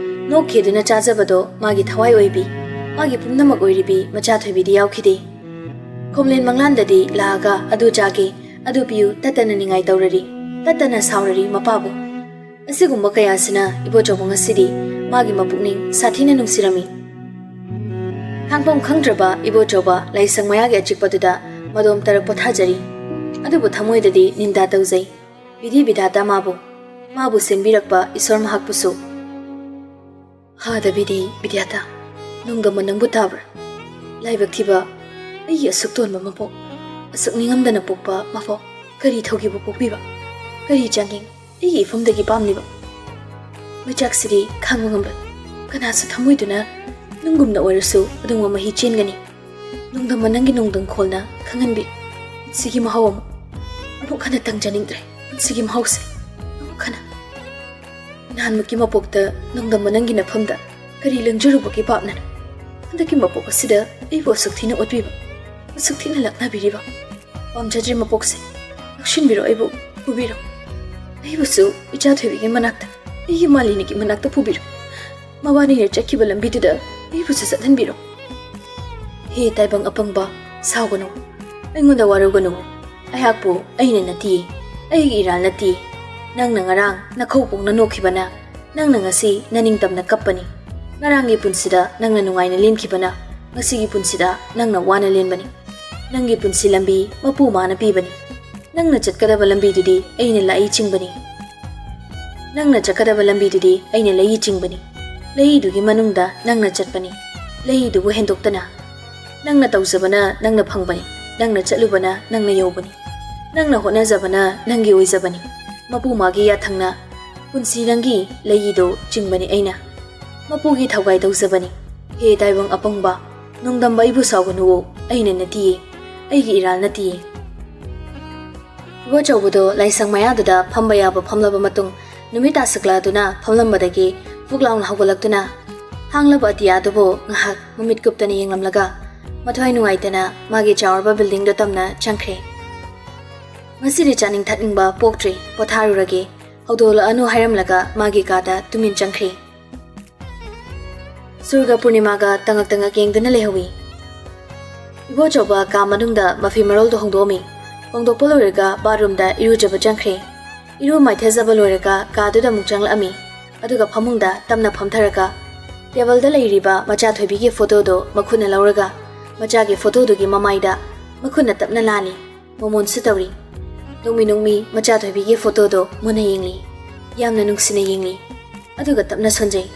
ꯅꯣꯛꯈꯤꯗꯨꯅ ꯆꯥꯖꯕꯗꯣ ꯃꯥꯒꯤ ꯊꯋꯥꯏ ꯑꯣꯏꯕꯤ, ꯃꯥꯒꯤ ꯄꯨꯝꯅꯃꯛ ꯑꯣꯏꯔꯤꯕꯤ ꯃꯆꯥ ꯊꯣꯏꯕꯤꯗꯤ ꯌꯥꯎꯈꯤꯗꯦ꯫ ꯈꯣꯝꯂꯦꯟ ꯃꯪꯂꯥꯟꯗꯗꯤ ꯂꯥꯛꯑꯒ "ꯑꯗꯨ ꯆꯥꯒꯦ, ꯑꯗꯨ ꯄꯤꯌꯨ" ꯇꯠꯇꯅ ꯅꯤꯡꯉꯥꯏ ꯇꯧꯔꯔꯤ, ꯇꯠꯇꯅ ꯁꯥꯎꯔꯔꯤ ꯃꯄꯥꯕꯨ꯫ ꯑꯁꯤꯒꯨꯝꯕ ꯀꯌꯥꯁꯤꯅ ꯏꯕꯣꯆꯧꯕ ꯉꯁꯤꯗꯤ ꯃꯥꯒꯤ ꯃꯄꯨꯛꯅꯤꯡ ꯁꯥꯊꯤꯅ ꯅꯨꯡꯁꯤꯔꯝꯃꯤ꯫ ꯈꯥꯡꯐꯝ ꯈꯪꯗ꯭ꯔꯕ ꯏꯕꯣꯆꯧꯕ ꯂꯥꯏꯁꯪ ꯃꯌꯥꯒꯤ ꯑꯆꯤꯛꯄꯗꯨꯗ ꯃꯗꯣꯝ ꯇꯔꯛ ꯄꯣꯊꯥꯖꯔꯤ꯫ ꯑꯗꯨꯕꯨ ꯊꯃꯣꯏꯗꯗꯤ ꯅꯤꯟꯗꯥ ꯇꯧꯖꯩ꯫ ꯕꯤꯙꯤ ꯕꯤꯙꯥꯇꯥ ꯃꯥꯕꯨ꯫ ꯃꯥꯕꯨ ꯁꯦꯝꯕꯤꯔꯛꯄ ꯏꯁꯣꯔ ꯃꯍꯥꯛꯄꯨꯁꯨ꯫ ꯍꯥ ꯗꯕꯤꯗꯤ ꯕꯤꯗ꯭ꯌꯥꯇꯥ, ꯅꯣꯡꯗꯝꯕ ꯅꯪꯕꯨ ꯇꯥꯕ꯭ꯔꯥ? ꯂꯥꯏꯕꯛ ꯊꯤꯕ, ꯑꯩꯒꯤ ꯑꯁꯨꯛ ꯇꯣꯟꯕ ꯃꯄꯣꯛ, ꯑꯁꯨꯛ ꯅꯤꯡꯉꯝꯗꯅ ꯄꯣꯛꯄ ꯃꯄꯣꯛ, ꯀꯔꯤ ꯊꯧꯒꯤꯕ ꯄꯣꯛꯄꯤꯕ? ꯀꯔꯤ ꯆꯥꯡꯌꯦꯡ ꯑꯩꯒꯤ ꯏꯐꯝꯗꯒꯤ ꯄꯥꯝꯂꯤꯕ? ꯃꯩꯆꯥꯛꯁꯤꯗꯤ ꯈꯥꯡꯕ ꯉꯝꯂꯣꯏ꯫ ꯀꯅꯥꯁꯨ ꯊꯃꯣꯏꯗꯨꯅ ꯅꯨꯡꯒꯨꯝꯅ ꯑꯣꯏꯔꯁꯨ ꯑꯗꯨꯝ ꯃꯍꯤ ꯆꯦꯟꯒꯅꯤ꯫ ꯅꯣꯡꯗꯝꯕ ꯅꯪꯒꯤ ꯅꯣꯡꯗꯝ ꯈꯣꯜꯅ ꯈꯪꯍꯟꯕꯤ꯫ ꯄꯨꯟꯁꯤꯒꯤ ꯃꯍꯥꯎ ꯑꯃꯨꯛ, ꯑꯃꯨꯛ ꯍꯟꯅ ꯇꯪꯖꯅꯤꯡꯗ꯭ꯔꯦ꯫ ꯄꯨꯟꯁꯤꯒꯤ ꯃꯍꯥꯎꯁꯦ ꯑꯃꯨꯛ ꯍꯟꯅ꯫ ꯅꯍꯥꯟꯃꯨꯛꯀꯤ ꯃꯄꯣꯛꯇ ꯅꯣꯡꯗꯝꯕ ꯅꯪꯒꯤ ꯅꯐꯝꯗ ꯀꯔꯤ ꯂꯪꯖꯔꯨꯕꯒꯤ ꯄꯥꯞꯅꯅꯣ? ꯍꯟꯗꯛꯀꯤ ꯃꯄꯣꯛ ꯑꯁꯤꯗ ꯑꯩꯕꯨ ꯑꯁꯨꯛ ꯊꯤꯅ ꯑꯣꯠꯄꯤꯕ, ꯑꯁꯨꯛ ꯊꯤꯅ ꯂꯛꯅꯕꯤꯔꯤꯕ? ꯄꯥꯝꯖꯗ꯭ꯔꯦ ꯃꯄꯣꯛꯁꯦ꯫ ꯂꯧꯁꯤꯟꯕꯤꯔꯣ, ꯑꯩꯕꯨ ꯄꯨꯕꯤꯔꯣ꯫ ꯑꯩꯕꯨꯁꯨ ꯏꯆꯥ ꯊꯣꯏꯕꯤꯒꯤ ꯃꯅꯥꯛꯇ, ꯑꯩꯒꯤ ꯃꯥꯂꯤꯅꯤꯒꯤ ꯃꯅꯥꯛꯇ ꯄꯨꯕꯤꯔꯣ꯫ ꯃꯕꯥꯅꯤꯅ ꯆꯠꯈꯤꯕ ꯂꯝꯕꯤꯗꯨꯗ ꯑꯩꯕꯨꯁꯨ ꯆꯠꯍꯟꯕꯤꯔꯣ꯫ ꯍꯦ ꯇꯥꯏꯕꯪ ꯑꯄꯪꯕ, ꯁꯥꯎꯒꯅꯨ, ꯑꯩꯉꯣꯟꯗ ꯋꯥꯔꯧꯒꯅꯨ꯫ ꯑꯩꯍꯥꯛꯄꯨ ꯑꯩꯅ ꯅꯠꯇꯤꯌꯦ, ꯑꯩꯒꯤ ꯏꯔꯥꯜ ꯅꯠꯇꯤꯌꯦ꯫ ꯅꯪꯅ ꯉꯔꯥꯡ ꯅꯈꯧ ꯄꯣꯛꯅ ꯅꯣꯛꯈꯤꯕꯅ, ꯅꯪꯅ ꯉꯁꯤ ꯅꯅꯤꯡꯇꯝꯅ ꯀꯞꯄꯅꯤ꯫ ꯉꯔꯥꯡꯒꯤ ꯄꯨꯟꯁꯤꯗ ꯅꯪꯅ ꯅꯨꯡꯉꯥꯏꯅ ꯂꯦꯟꯈꯤꯕꯅ, ꯉꯁꯤꯒꯤ ꯄꯨꯟꯁꯤꯗ ꯅꯪꯅ ꯋꯥꯅ ꯂꯦꯟꯕꯅꯤ꯫ ꯅꯪꯒꯤ ꯄꯨꯟꯁꯤ ꯂꯝꯕꯤ ꯃꯄꯨ ꯃꯥꯅ ꯄꯤꯕꯅꯤ꯫ ꯅꯪꯅ ꯆꯠꯀꯗꯕ ꯂꯝꯕꯤꯗꯨꯗꯤ ꯑꯩꯅ ꯂꯥꯏ ꯆꯤꯡꯕꯅꯤ꯫ ꯅꯪꯅ ꯆꯠꯀꯗꯕ ꯂꯝꯕꯤꯗꯨꯗꯤ ꯑꯩꯅ ꯂꯩꯏ ꯆꯤꯡꯕꯅꯤ꯫ ꯂꯩꯏꯗꯨꯒꯤ ꯃꯅꯨꯡꯗ ꯅꯪꯅ ꯆꯠꯄꯅꯤ꯫ ꯂꯩꯏꯗꯨꯕꯨ ꯍꯦꯟꯗꯣꯛꯇꯅ ꯅꯪꯅ ꯇꯧꯖꯕꯅ ꯅꯪꯅ ꯐꯪꯕꯅꯤ꯫ ꯅꯪꯅ ꯆꯠꯂꯨꯕꯅ ꯅꯪꯅ ꯌꯧꯕꯅꯤ꯫ ꯅꯪꯅ ꯍꯣꯠꯅꯖꯕꯅ ꯅꯪꯒꯤ ꯑꯣꯏꯖꯕꯅꯤ꯫ ꯃꯄꯨ ꯃꯥꯒꯤ ꯌꯥꯊꯪꯅ ꯄꯨꯟꯁꯤ ꯅꯪꯒꯤ ꯂꯩꯏꯗꯣ ꯆꯤꯡꯕꯅꯤ ꯑꯩꯅ꯫ ꯃꯄꯨꯒꯤ ꯊꯧꯒꯥꯏ ꯇꯧꯖꯕꯅꯤ꯫ ꯍꯦ ꯇꯥꯏꯕꯪ ꯑꯄꯪꯕ, ꯅꯣꯡꯗꯝꯕ ꯑꯩꯕꯨ ꯁꯥꯎꯒꯅꯨꯋꯣ, ꯑꯩꯅ ꯅꯠꯇꯤꯌꯦ, ꯑꯩꯒꯤ ꯏꯔꯥꯜ ꯅꯠꯇꯤꯌꯦ꯫ ꯏꯕꯣꯆꯧꯕꯗꯣ ꯂꯥꯏꯁꯪ ꯃꯌꯥꯗꯨꯗ ꯐꯝꯕ ꯌꯥꯕ ꯐꯝꯂꯕ ꯃꯇꯨꯡ, ꯅꯨꯃꯤꯠ ꯇꯥꯁꯛꯂꯗꯨꯅ ꯐꯝꯂꯝꯕꯗꯒꯤ ꯐꯨꯛ ꯂꯥꯎꯅ ꯍꯧꯒꯠꯂꯛꯇꯨꯅ ꯍꯥꯡꯂꯕ ꯑꯇꯤꯌꯥꯗꯨꯕꯨ ꯉꯥꯏꯍꯥꯛ ꯃꯃꯤꯠ ꯀꯨꯞꯇꯅ ꯌꯦꯡꯂꯝꯂꯒ ꯃꯊ꯭ꯋꯥꯏ ꯅꯨꯡꯉꯥꯏꯇꯅ ꯃꯥꯒꯤ ꯆꯥꯎꯔꯕ ꯕꯤꯜꯗꯤꯡꯗꯣ ꯇꯝꯅ ꯆꯪꯈ꯭ꯔꯦ꯫ ꯉꯁꯤꯗꯤ ꯆꯥꯅꯤꯡ ꯊꯛꯅꯤꯡꯕ ꯄꯣꯛꯇ꯭ꯔꯤ, ꯄꯣꯊꯥꯔꯨꯔꯒꯦ, ꯍꯧꯗꯣꯛꯂꯛꯑꯅꯨ ꯍꯥꯏꯔꯝꯂꯒ ꯃꯥꯒꯤ ꯀꯥꯗ ꯇꯨꯃꯤꯟ ꯆꯪꯈ꯭ꯔꯦ꯫ ꯁꯨꯔꯒ ꯄꯨꯔꯅꯤꯃꯥꯒ ꯇꯉꯛ ꯇꯉꯛ ꯌꯦꯡꯗꯨꯅ ꯂꯩꯍꯧꯏ꯫ ꯏꯕꯣꯆꯧꯕ ꯀꯥ ꯃꯅꯨꯡꯗ ꯃꯐꯤ ꯃꯔꯣꯜꯗꯣ ꯍꯣꯡꯗꯣꯛꯑꯝꯃꯤ꯫ ꯍꯣꯡꯗꯣꯛꯄ ꯂꯣꯏꯔꯒ ꯕꯥꯠꯔꯨꯝꯗ ꯏꯔꯨꯖꯕ ꯆꯪꯈ꯭ꯔꯦ꯫ ꯏꯔꯨ ꯃꯥꯏꯊꯖꯕ ꯂꯣꯏꯔꯒ ꯀꯥꯗꯨꯗ ꯑꯃꯨꯛ ꯆꯪꯂꯛꯑꯝꯃꯤ꯫ ꯑꯗꯨꯒ ꯐꯃꯨꯡꯗ ꯇꯞꯅ ꯐꯝꯊꯔꯒ ꯇꯦꯕꯜꯗ ꯂꯩꯔꯤꯕ ꯃꯆꯥ ꯊꯣꯏꯕꯤꯒꯤ ꯐꯣꯇꯣꯗꯣ ꯃꯈꯨꯠꯅ ꯂꯧꯔꯒ ꯃꯆꯥꯒꯤ ꯐꯣꯇꯣꯗꯨꯒꯤ ꯃꯃꯥꯏꯗ ꯃꯈꯨꯠꯅ ꯇꯞꯅ ꯂꯥꯜꯂꯤ꯫ ꯃꯣꯃꯣꯟꯁꯨ ꯇꯧꯔꯤ꯫ ꯅꯣꯡꯃꯤ ꯅꯣꯡꯃꯤ ꯃꯆꯥ ꯊꯣꯏꯕꯤꯒꯤ ꯐꯣꯇꯣꯗꯣ ꯃꯨꯟꯅ ꯌꯦꯡꯂꯤ꯫ ꯌꯥꯝꯅ ꯅꯨꯡꯁꯤꯅ ꯌꯦꯡꯂꯤ꯫ ꯑꯗꯨꯒ ꯇꯞꯅ ꯁꯣꯟꯖꯩ꯫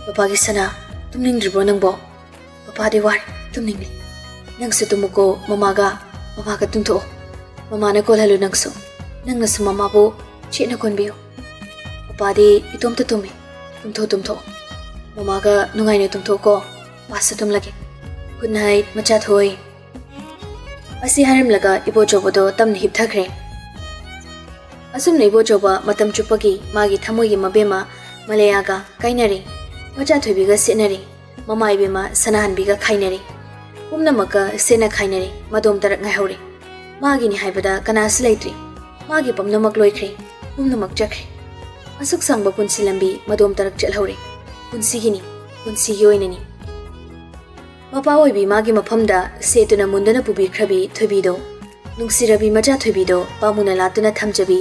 "ꯄꯄꯥꯒꯤ ꯁꯅꯥ, ꯇꯨꯝꯅꯤꯡꯗ꯭ꯔꯤꯕ꯭ꯔꯣ ꯅꯪꯕꯣ? ꯄꯄꯥꯗꯤ ꯋꯥꯔꯦ, ꯇꯨꯝꯅꯤꯡꯂꯦ꯫ ꯅꯪꯁꯨ ꯇꯨꯝꯃꯨꯀꯣ ꯃꯃꯥꯒ, ꯃꯃꯥꯒ ꯇꯨꯝꯊꯣꯛꯑꯣ꯫ ꯃꯃꯥꯅ ꯀꯣꯜꯍꯜꯂꯨ ꯅꯪꯁꯨ꯫ ꯅꯪꯅꯁꯨ ꯃꯃꯥꯕꯨ ꯆꯦꯠꯅ ꯀꯣꯟꯕꯤꯌꯨ꯫ ꯄꯄꯥꯗꯤ ꯏꯇꯣꯝꯇ ꯇꯨꯝꯃꯤ꯫ ꯇꯨꯝꯊꯣꯛ, ꯇꯨꯝꯊꯣꯛꯑꯣ꯫ ꯃꯃꯥꯒ ꯅꯨꯡꯉꯥꯏꯅ ꯇꯨꯝꯊꯣꯛꯑꯣꯀꯣ꯫ ꯄꯄꯥꯁꯨ ꯇꯨꯝꯂꯒꯦ꯫ Good night, ꯃꯆꯥ ꯊꯣꯏ꯫" ꯑꯁꯤ ꯍꯥꯏꯔꯝꯂꯒ ꯏꯕꯣꯆꯧꯕꯗꯣ ꯇꯞꯅ ꯍꯤꯞꯊꯈ꯭ꯔꯦ꯫ ꯑꯁꯨꯝꯅ ꯏꯕꯣꯆꯧꯕ ꯃꯇꯝ ꯆꯨꯞꯄꯒꯤ ꯃꯥꯒꯤ ꯊꯃꯣꯏꯒꯤ ꯃꯕꯦꯝꯃ ꯃꯂꯌꯥꯒ ꯀꯥꯏꯅꯔꯦ꯫ ꯃꯆꯥ ꯊꯣꯏꯕꯤꯒ ꯁꯦꯠꯅꯔꯦ꯫ ꯃꯃꯥ ꯏꯕꯦꯝꯃ ꯁꯅꯥꯍꯟꯕꯤꯒ ꯈꯥꯏꯅꯔꯦ꯫ ꯄꯨꯝꯅꯃꯛꯀ ꯁꯦꯠꯅ ꯈꯥꯏꯅꯔꯦ꯫ ꯃꯗꯣꯝ ꯇꯔꯛ ꯉꯥꯏꯍꯧꯔꯦ꯫ ꯃꯥꯒꯤꯅꯤ ꯍꯥꯏꯕꯗ ꯀꯅꯥꯁꯨ ꯂꯩꯇ꯭ꯔꯦ꯫ ꯃꯥꯒꯤ ꯄꯨꯝꯅꯃꯛ ꯂꯣꯏꯈ꯭ꯔꯦ꯫ ꯄꯨꯝꯅꯃꯛ ꯆꯠꯈ꯭ꯔꯦ꯫ ꯑꯁꯨꯛ ꯁꯥꯡꯕ ꯄꯨꯟꯁꯤ ꯂꯝꯕꯤ ꯃꯗꯣꯝ ꯇꯔꯛ ꯆꯠꯍꯧꯔꯦ꯫ ꯄꯨꯟꯁꯤꯒꯤꯅꯤ, ꯄꯨꯟꯁꯤꯒꯤ ꯑꯣꯏꯅꯅꯤ꯫ ꯃꯄꯥ ꯑꯣꯏꯕꯤ ꯃꯥꯒꯤ ꯃꯐꯝꯗ ꯁꯦꯠꯇꯨꯅ ꯃꯨꯟꯗꯨꯅ ꯄꯨꯕꯤꯈ꯭ꯔꯕꯤ ꯊꯣꯏꯕꯤꯗꯣ, ꯅꯨꯡꯁꯤꯔꯕꯤ ꯃꯆꯥ ꯊꯣꯏꯕꯤꯗꯣ, ꯄꯥꯃꯨꯅ ꯂꯥꯠꯇꯨꯅ ꯊꯝꯖꯕꯤ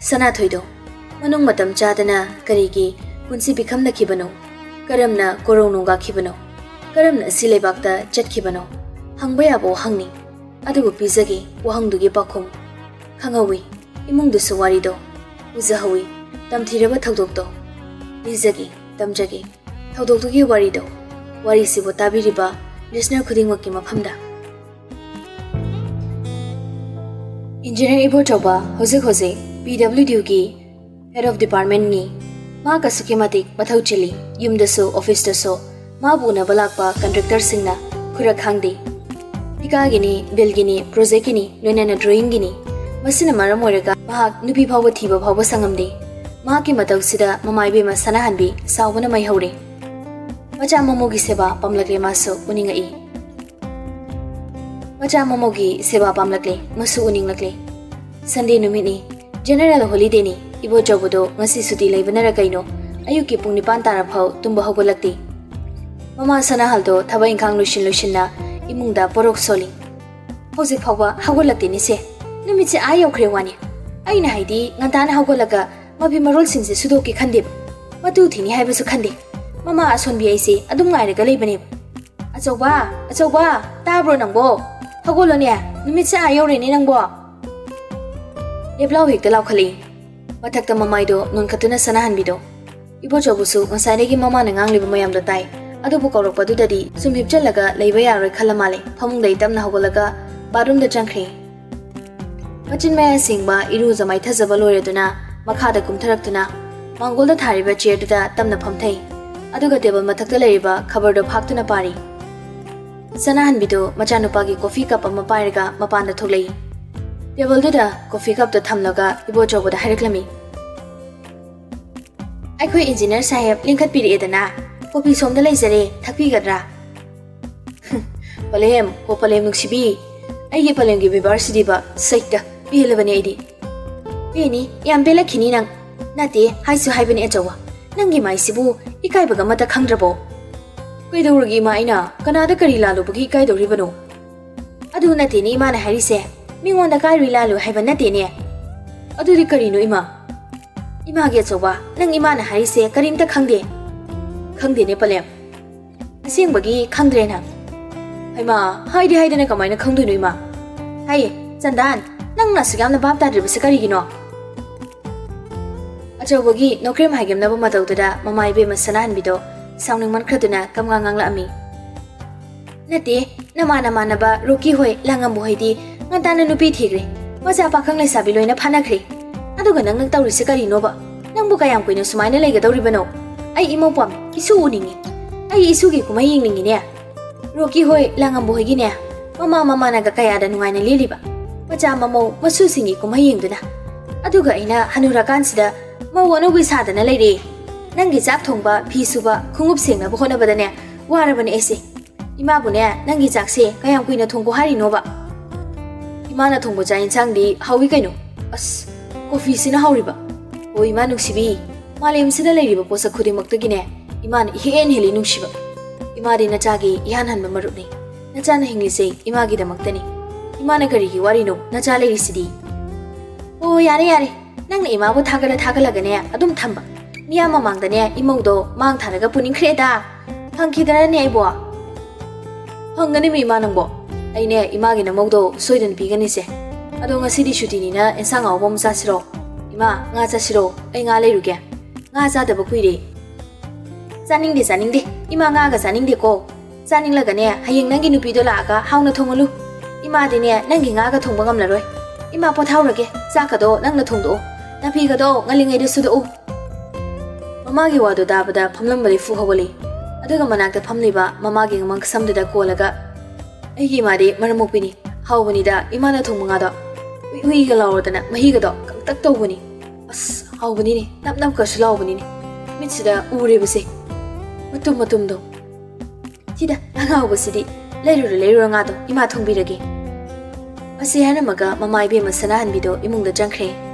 ꯁꯅꯥꯊꯣꯏꯗꯣ, ꯃꯅꯨꯡ ꯃꯇꯝ ꯆꯥꯗꯅ ꯀꯔꯤꯒꯤ ꯄꯨꯟꯁꯤ ꯄꯤꯈꯝꯅꯈꯤꯕꯅꯣ? ꯀꯔꯝꯅ ꯀꯣꯔꯧ ꯅꯣꯡꯒꯥꯈꯤꯕꯅꯣ? ꯀꯔꯝꯅ ꯑꯁꯤ ꯂꯩꯕꯥꯛꯇ ꯆꯠꯈꯤꯕꯅꯣ? ꯍꯪꯕ ꯌꯥꯕ ꯋꯥꯍꯪꯅꯤ꯫ ꯑꯗꯨꯕꯨ ꯄꯤꯖꯒꯦ ꯋꯥꯍꯪꯗꯨꯒꯤ ꯄꯥꯎꯈꯨꯝ꯫ ꯈꯪꯍꯧꯋꯤ, ꯏꯃꯨꯡꯗꯨꯁꯨ ꯋꯥꯔꯤꯗꯣ ꯎꯖꯍꯧꯋꯤ, ꯇꯝꯊꯤꯔꯕ ꯊꯧꯗꯣꯛꯇꯣ꯫ ꯂꯤꯖꯒꯦ, ꯇꯝꯖꯒꯦ ꯊꯧꯗꯣꯛꯇꯨꯒꯤ ꯋꯥꯔꯤꯗꯣ꯫ ꯋꯥꯔꯤꯁꯤꯕꯨ ꯇꯥꯕꯤꯔꯤꯕ listener ꯈꯨꯗꯤꯡꯃꯛꯀꯤ ꯃꯐꯝꯗ꯫ Engineer ꯏꯕꯣꯆꯧꯕ ꯍꯧꯖꯤꯛ ꯍꯧꯖꯤꯛ P W Dꯒꯤ head of departmentꯅꯤ꯫ ꯃꯍꯥꯛ ꯑꯁꯨꯛꯀꯤ ꯃꯇꯤꯛ ꯃꯊꯧ ꯆꯤꯜꯂꯤ꯫ ꯌꯨꯝꯗꯁꯨ, officeꯇꯁꯨ ꯃꯥꯕꯨ ꯎꯅꯕ ꯂꯥꯛꯄ contractorꯁꯤꯡꯅ ꯈꯨꯔꯛ ꯈꯥꯡꯗꯦ꯫ ꯊꯤꯀꯥꯒꯤꯅꯤ, billꯒꯤꯅꯤ, projectꯀꯤꯅꯤ, ꯂꯣꯏꯅꯅ drawingꯒꯤꯅꯤ꯫ ꯃꯁꯤꯅ ꯃꯔꯝ ꯑꯣꯏꯔꯒ ꯃꯍꯥꯛ ꯅꯨꯄꯤ ꯐꯥꯎꯕ ꯊꯤꯕ ꯐꯥꯎꯕ ꯁꯪꯉꯝꯗꯦ꯫ ꯃꯍꯥꯛꯀꯤ ꯃꯇꯧꯁꯤꯗ ꯃꯃꯥ ꯏꯕꯦꯝꯃ ꯁꯅꯥꯍꯟꯕꯤ ꯁꯥꯎꯕꯅ ꯃꯩ ꯍꯧꯔꯦ꯫ ꯃꯆꯥ ꯃꯃꯧꯒꯤ ꯁꯦꯕꯥ ꯄꯥꯝꯂꯛꯂꯦ ꯃꯥꯁꯨ ꯎꯅꯤꯡꯉꯛꯏ꯫ ꯃꯆꯥ ꯃꯃꯧꯒꯤ ꯁꯦꯕꯥ ꯄꯥꯝꯂꯛꯂꯦ, ꯃꯁꯨ ꯎꯅꯤꯡꯂꯛꯂꯦ꯫ Sunday ꯅꯨꯃꯤꯠꯅꯤ, general holidayꯅꯤ꯫ ꯏꯕꯣꯆꯧꯕꯗꯣ ꯉꯁꯤ ꯁꯨꯇꯤ ꯂꯩꯕꯅꯔ ꯀꯩꯅꯣ, ꯑꯌꯨꯛꯀꯤ ꯄꯨꯡ ꯅꯤꯄꯥꯟ ꯇꯥꯔꯐꯥꯎ ꯇꯨꯝꯕ ꯍꯧꯒꯠꯂꯛꯇꯦ꯫ ꯃꯃꯥ ꯁꯅꯥꯍꯜꯗꯣ ꯊꯕꯛ ꯏꯪꯈꯥꯡ ꯂꯣꯏꯁꯤꯟ ꯂꯣꯏꯁꯤꯟꯅ ꯏꯃꯨꯡꯗ ꯄꯣꯔꯣꯛ ꯁꯣꯜꯂꯤ꯫ "ꯍꯧꯖꯤꯛ ꯐꯥꯎꯕ ꯍꯧꯒꯠꯂꯛꯇꯦꯅꯦ ꯁꯦ꯫ ꯅꯨꯃꯤꯠꯁꯦ ꯑꯥ ꯌꯧꯈ꯭ꯔꯦ ꯋꯥꯅꯤ꯫ ꯑꯩꯅ ꯍꯥꯏꯗꯤ ꯉꯟꯇꯥꯅ ꯍꯧꯒꯠꯂꯒ ꯃꯐꯤ ꯃꯔꯣꯜꯁꯤꯡꯁꯦ ꯁꯨꯗꯣꯛꯀꯦ ꯈꯟꯗꯦꯕ꯫ ꯃꯇꯨ ꯊꯤꯅꯤ ꯍꯥꯏꯕꯁꯨ ꯈꯟꯗꯦ꯫ ꯃꯃꯥ ꯑꯁꯣꯟꯕꯤ ꯑꯩꯁꯦ ꯑꯗꯨꯝ ꯉꯥꯏꯔꯒ ꯂꯩꯕꯅꯦꯕ꯫" "ꯑꯆꯧꯕ, ꯑꯆꯧꯕ, ꯇꯥꯕ꯭ꯔꯣ ꯅꯪꯕꯣ? ꯍꯧꯒꯠꯂꯣꯅꯦ, ꯅꯨꯃꯤꯠꯁꯦ ꯑꯥ ꯌꯧꯔꯦꯅꯦ ꯅꯪꯕꯣ!" ꯂꯦꯞꯂꯥꯎ ꯍꯦꯛꯇ ꯂꯥꯎꯈꯠꯂꯛꯏ꯫ ꯃꯊꯛꯇ ꯃꯃꯥꯏꯗꯣ ꯅꯣꯟꯈꯠꯇꯨꯅ ꯁꯅꯥꯍꯟꯕꯤꯗꯣ꯫ ꯏꯕꯣꯆꯧꯕꯁꯨ ꯉꯁꯥꯏꯗꯒꯤ ꯃꯃꯥꯅ ꯉꯥꯡꯂꯤꯕ ꯃꯌꯥꯝꯗꯣ ꯇꯥꯏ꯫ ꯑꯗꯨꯕꯨ ꯀꯧꯔꯛꯄꯗꯨꯗꯗꯤ ꯁꯨꯝ ꯍꯤꯞꯆꯜꯂꯒ ꯂꯩꯕ ꯌꯥꯔꯣꯏ ꯈꯜꯂ ꯃꯥꯜꯂꯦ꯫ ꯐꯃꯨꯡꯗꯒꯤ ꯇꯞꯅ ꯍꯧꯒꯠꯂꯒ ꯕꯥꯠꯔꯨꯝꯗ ꯆꯪꯈ꯭ꯔꯦ꯫ ꯃꯆꯤꯟ ꯃꯌꯥ ꯁꯦꯡꯕ, ꯏꯔꯨꯖ ꯃꯥꯏꯊꯖꯕ ꯂꯣꯏꯔꯗꯨꯅ ꯃꯈꯥꯗ ꯀꯨꯝꯊꯔꯛꯇꯨꯅ ꯃꯥꯡꯒꯣꯜꯗ ꯊꯥꯔꯤꯕ ꯆꯤꯌꯔꯗꯨꯗ ꯇꯞꯅ ꯐꯝꯊꯩ꯫ ꯑꯗꯨꯒ ꯇꯦꯕꯜ ꯃꯊꯛꯇ ꯂꯩꯔꯤꯕ ꯈꯕꯔꯗꯣ ꯐꯥꯛꯇꯨꯅ ꯄꯥꯔꯤ꯫ ꯁꯅꯥꯍꯟꯕꯤꯗꯣ ꯃꯆꯥꯅꯨꯄꯥꯒꯤ ꯀꯣꯐꯤ ꯀꯞ ꯑꯃ ꯄꯥꯏꯔꯒ ꯃꯄꯥꯟꯗ ꯊꯣꯛꯂꯛꯏ꯫ ꯇꯦꯕꯜꯗꯨꯗ ꯀꯣꯐꯤ ꯀꯞꯇꯣ ꯊꯝꯂꯒ ꯏꯕꯣꯆꯧꯕꯗ ꯍꯥꯏꯔꯛꯂꯝꯃꯤ꯫ ꯑꯩꯈꯣꯏ ꯏꯟꯖꯤꯅꯤꯌꯔ ꯁꯥꯍꯦꯕ ꯂꯤꯡꯈꯠꯄꯤꯔꯛꯑꯦꯗꯅ, ꯀꯣꯐꯤ ꯁꯣꯝꯗ ꯂꯩꯖꯔꯦ, ꯊꯛꯄꯤꯒꯗ꯭ꯔꯥ? ꯄꯂꯦꯝ, ꯑꯣ ꯄꯂꯦꯝ ꯅꯨꯡꯁꯤꯕꯤ, ꯑꯩꯒꯤ ꯄꯂꯦꯝꯒꯤ ꯕꯦꯕꯥꯔꯁꯤꯗꯤꯕ ꯁꯩꯇ ꯄꯦꯜꯂꯕꯅꯦ ꯑꯩꯗꯤ꯫ ꯄꯦꯅꯤ, ꯌꯥꯝ ꯄꯦꯜꯂꯛꯈꯤꯅꯤ ꯅꯪ꯫ ꯅꯠꯇꯦ, ꯍꯥꯏꯁꯨ ꯍꯥꯏꯕꯅꯤ ꯑꯆꯧꯕ, ꯅꯪꯒꯤ ꯃꯥꯏꯁꯤꯕꯨ ꯏꯀꯥꯏꯕꯒ ꯑꯃꯠꯇ ꯈꯪꯗ꯭ꯔꯕꯣ? ꯀꯩꯗꯧꯔꯒꯦ ꯏꯃꯥ, ꯑꯩꯅ ꯀꯅꯥꯗ ꯀꯔꯤ ꯂꯥꯜꯂꯨꯕꯒꯤ ꯏꯀꯥꯏꯗꯧꯔꯤꯕꯅꯣ? ꯑꯗꯨ ꯅꯠꯇꯦꯅꯦ ꯏꯃꯥꯅ ꯍꯥꯏꯔꯤꯁꯦ, ꯃꯤꯉꯣꯟꯗ ꯀꯥꯏꯔꯨꯏ ꯂꯥꯜꯂꯨꯏ ꯍꯥꯏꯕ ꯅꯠꯇꯦꯅꯦ꯫ ꯑꯗꯨꯗꯤ ꯀꯔꯤꯅꯣ ꯏꯃꯥ? ꯏꯃꯥꯒꯤ ꯑꯆꯧꯕ, ꯅꯪ ꯏꯃꯥꯅ ꯍꯥꯏꯔꯤꯁꯦ ꯀꯔꯤꯝꯇ ꯈꯪꯗꯦ꯫ ꯈꯪꯗꯦꯅꯦ ꯄꯂꯦꯝ꯫ ꯑꯁꯦꯡꯕꯒꯤ ꯈꯪꯗ꯭ꯔꯦ ꯅꯪ? ꯍꯩꯃꯥ, ꯍꯥꯏꯗꯤ ꯍꯥꯏꯗꯅ ꯀꯃꯥꯏꯅ ꯈꯪꯗꯣꯏꯅꯣ ꯏꯃꯥ? ꯍꯩ, ꯆꯟꯗꯥꯟ, ꯅꯪꯅ ꯑꯁꯨꯛ ꯌꯥꯝꯅ ꯚꯥꯞ ꯇꯥꯗ꯭ꯔꯤꯕꯁꯦ ꯀꯔꯤꯒꯤꯅꯣ? ꯑꯆꯧꯕꯒꯤ ꯅꯣꯀ꯭ꯔꯦꯝ ꯍꯥꯏꯒꯦꯝꯅꯕ ꯃꯇꯧꯗꯨꯗ ꯃꯃꯥ ꯏꯕꯦꯝꯃ ꯁꯅꯥꯍꯟꯕꯤꯗꯣ ꯁꯥꯎꯅꯤꯡꯃꯟꯈ꯭ꯔꯗꯨꯅ ꯀꯝꯉꯥ ꯉꯥꯡꯂꯛꯑꯝꯃꯤ꯫ ꯅꯠꯇꯦ, ꯅꯃꯥꯟ ꯅꯃꯥꯟꯅꯕ ꯔꯣꯀꯤ ꯍꯣꯏ, ꯂꯥꯡꯉꯝꯕ ꯍꯣꯏꯗꯤ ꯉꯟꯇꯥꯅ ꯅꯨꯄꯤ ꯊꯤꯈ꯭ꯔꯦ, ꯃꯆꯥ ꯄꯥꯈꯪ ꯂꯩꯁꯥꯕꯤ ꯂꯣꯏꯅ ꯐꯥꯅꯈ꯭ꯔꯦ꯫ ꯑꯗꯨꯒ ꯅꯪꯅ ꯇꯧꯔꯤꯁꯦ ꯀꯔꯤꯅꯣꯕ? ꯅꯪꯕꯨ ꯀꯌꯥꯝ ꯀꯨꯏꯅ ꯁꯨꯃꯥꯏꯅ ꯂꯩꯒꯗꯧꯔꯤꯕꯅꯣ? ꯑꯩ ꯏꯃꯧ ꯄꯥꯝꯃꯤ, ꯏꯁꯨ ꯎꯅꯤꯡꯉꯤ, ꯑꯩ ꯏꯁꯨꯒꯤ ꯀꯨꯝꯍꯩ ꯌꯦꯡꯅꯤꯡꯉꯤꯅꯦ꯫ ꯔꯣꯀꯤ ꯍꯣꯏ, ꯂꯥꯡꯉꯝꯕ ꯍꯣꯏꯒꯤꯅꯦ, ꯃꯃꯥ ꯃꯃꯥꯅꯒ ꯀꯌꯥꯗ ꯅꯨꯡꯉꯥꯏꯅ ꯂꯦꯜꯂꯤꯕ, ꯃꯆꯥ ꯃꯃꯧ ꯃꯁꯨꯁꯤꯡꯒꯤ ꯀꯨꯝꯍꯩ ꯌꯦꯡꯗꯨꯅ꯫ ꯑꯗꯨꯒ ꯑꯩꯅ ꯍꯅꯨꯔꯀꯥꯟꯁꯤꯗ ꯃꯧ ꯑꯅꯧꯕꯤ ꯁꯥꯗꯅ ꯂꯩꯔꯦ꯫ ꯅꯪꯒꯤ ꯆꯥꯛ ꯊꯣꯡꯕ, ꯐꯤ ꯁꯨꯕ, ꯈꯣꯡꯎꯞ ꯁꯦꯡꯅꯕ ꯍꯣꯠꯅꯕꯗꯅꯦ ꯋꯥꯔꯕꯅꯦ ꯑꯩꯁꯦ꯫ ꯏꯃꯥꯕꯨꯅꯦ, ꯅꯪꯒꯤ ꯆꯥꯛꯁꯦ ꯀꯌꯥꯝ ꯀꯨꯏꯅ ꯊꯣꯡꯒꯣ ꯍꯥꯏꯔꯤꯅꯣꯕ? ꯏꯃꯥꯅ ꯊꯣꯡꯕ ꯆꯥꯛ ꯌꯦꯟꯁꯥꯡꯗꯤ ꯍꯥꯎꯏ ꯀꯩꯅꯣ꯫ ꯑꯁ, ꯀꯣꯐꯤꯁꯤꯅ ꯍꯥꯎꯔꯤꯕ꯫ ꯑꯣ ꯏꯃꯥ ꯅꯨꯡꯁꯤꯕꯤ, ꯃꯥꯂꯦꯝꯁꯤꯗ ꯂꯩꯔꯤꯕ ꯄꯣꯠꯁꯛ ꯈꯨꯗꯤꯡꯃꯛꯇꯒꯤꯅꯦ, ꯏꯃꯥꯅ ꯏꯍꯦꯟ ꯍꯦꯜꯂꯤ ꯅꯨꯡꯁꯤꯕ꯫ ꯏꯃꯥꯗꯤ ꯅꯆꯥꯒꯤ ꯏꯍꯥꯟ ꯍꯟꯕ ꯃꯔꯨꯞꯅꯤ꯫ ꯅꯆꯥꯅ ꯍꯤꯡꯂꯤꯁꯦ ꯏꯃꯥꯒꯤꯗꯃꯛꯇꯅꯤ꯫ ꯏꯃꯥꯅ ꯀꯔꯤꯒꯤ ꯋꯥꯔꯤꯅꯣ? ꯅꯆꯥ ꯂꯩꯔꯤꯁꯤꯗꯤ꯫ ꯑꯣ ꯌꯥꯔꯦ ꯌꯥꯔꯦ, ꯅꯪꯅ ꯏꯃꯥꯕꯨ ꯊꯥꯒꯠꯂ ꯊꯥꯒꯠꯂꯒꯅꯦ ꯑꯗꯨꯝ ꯊꯝꯕ꯫ ꯃꯤꯌꯥꯝ ꯃꯃꯥꯡꯗꯅꯦ ꯏꯃꯧꯗꯣ ꯃꯥꯡ ꯊꯥꯔꯒ ꯄꯨꯅꯤꯡꯈ꯭ꯔꯦꯗ꯫ ꯐꯪꯈꯤꯗ꯭ꯔꯅꯦ ꯑꯩꯕꯣ? ꯐꯪꯒꯅꯤ ꯃꯤ ꯏꯃꯥ ꯅꯪꯕꯣ꯫ ꯑꯩꯅꯦ ꯏꯃꯥꯒꯤ ꯅꯃꯧꯗꯣ ꯁꯣꯏꯗꯅ ꯄꯤꯒꯅꯤꯁꯦ꯫ ꯑꯗꯣ ꯉꯁꯤꯗꯤ ꯁꯨꯇꯤꯅꯤꯅ ꯑꯦꯟꯁꯥꯡ ꯑꯍꯥꯎꯕ ꯑꯃ ꯆꯥꯁꯤꯔꯣ? "ꯏꯃꯥ, ꯉꯥ ꯆꯥꯁꯤꯔꯣ? ꯑꯩ ꯉꯥ ꯂꯩꯔꯨꯒꯦ꯫ ꯉꯥ ꯆꯥꯗꯕ ꯀꯨꯏꯔꯦ꯫" "ꯆꯥꯅꯤꯡꯗꯦ, ꯆꯥꯅꯤꯡꯗꯦ꯫ ꯏꯃꯥ ꯉꯥꯒ ꯆꯥꯅꯤꯡꯗꯦꯀꯣ꯫ ꯆꯥꯅꯤꯡꯂꯒꯅꯦ, ꯍꯌꯦꯡ ꯅꯪꯒꯤ ꯅꯨꯄꯤꯗꯣ ꯂꯥꯛꯑꯒ ꯍꯥꯎꯅ ꯊꯣꯡꯍꯜꯂꯨ꯫ ꯏꯃꯥꯗꯤꯅꯦ, ꯅꯪꯒꯤ ꯉꯥꯒ ꯊꯣꯡꯕ ꯉꯝꯂꯔꯣꯏ꯫ ꯏꯃꯥ, ꯄꯣꯊꯥꯎꯔꯒꯦ꯫ ꯆꯥꯛꯀꯗꯣ ꯅꯪꯅ ꯊꯣꯡꯗꯣꯛꯑꯣ꯫ ꯅꯥꯄꯤꯒꯗꯣ ꯉꯜꯂꯤꯉꯩꯗ ꯁꯨꯗꯣꯛꯎ꯫" ꯃꯃꯥꯒꯤ ꯋꯥꯗꯣ ꯇꯥꯕꯗ ꯐꯝꯂꯝꯕꯗꯩ ꯐꯨ ꯍꯧꯒꯠꯂꯤ꯫ ꯑꯗꯨꯒ ꯃꯅꯥꯛꯇ ꯐꯝꯂꯤꯕ ꯃꯃꯥꯒꯤ ꯃꯪꯁꯝꯗꯨꯗ ꯀꯣꯜꯂꯒ, "ꯑꯩꯒꯤ ꯏꯃꯥꯗꯤ ꯃꯔꯝ ꯃꯣꯛꯄꯤꯅꯤ꯫ ꯍꯥꯎꯕꯅꯤꯗ ꯏꯃꯥꯅ ꯊꯣꯡꯕ ꯉꯥꯗꯣ꯫ ꯎꯏ ꯎꯏꯒ ꯂꯥꯎꯔꯗꯅ ꯃꯍꯤꯒꯗꯣ ꯀꯪꯇꯛ ꯇꯧꯕꯅꯤ꯫ ꯑꯁ, ꯍꯥꯎꯕꯅꯤꯅꯦ꯫ ꯅꯞ ꯅꯞꯀꯁꯨ ꯂꯥꯎꯕꯅꯤꯅꯦ꯫ ꯃꯤꯠꯁꯤꯗ ꯎꯔꯦꯕꯁꯦ꯫ ꯃꯇꯨꯝ ꯃꯇꯨꯝꯗꯣ꯫ ꯁꯤꯗ ꯑꯉꯥꯎꯕꯁꯤꯗꯤ꯫ ꯂꯩꯔꯨꯔꯣ, ꯂꯩꯔꯨꯔꯣ ꯉꯥꯗꯣ꯫ ꯏꯃꯥ ꯊꯣꯡꯕꯤꯔꯒꯦ꯫" ꯑꯁꯤ ꯍꯥꯏꯔꯝꯃꯒ ꯃꯃꯥ ꯏꯕꯦꯝꯃ ꯁꯅꯥꯍꯟꯕꯤꯗꯣ ꯏꯃꯨꯡꯗ ꯆꯪꯈ꯭ꯔꯦ꯫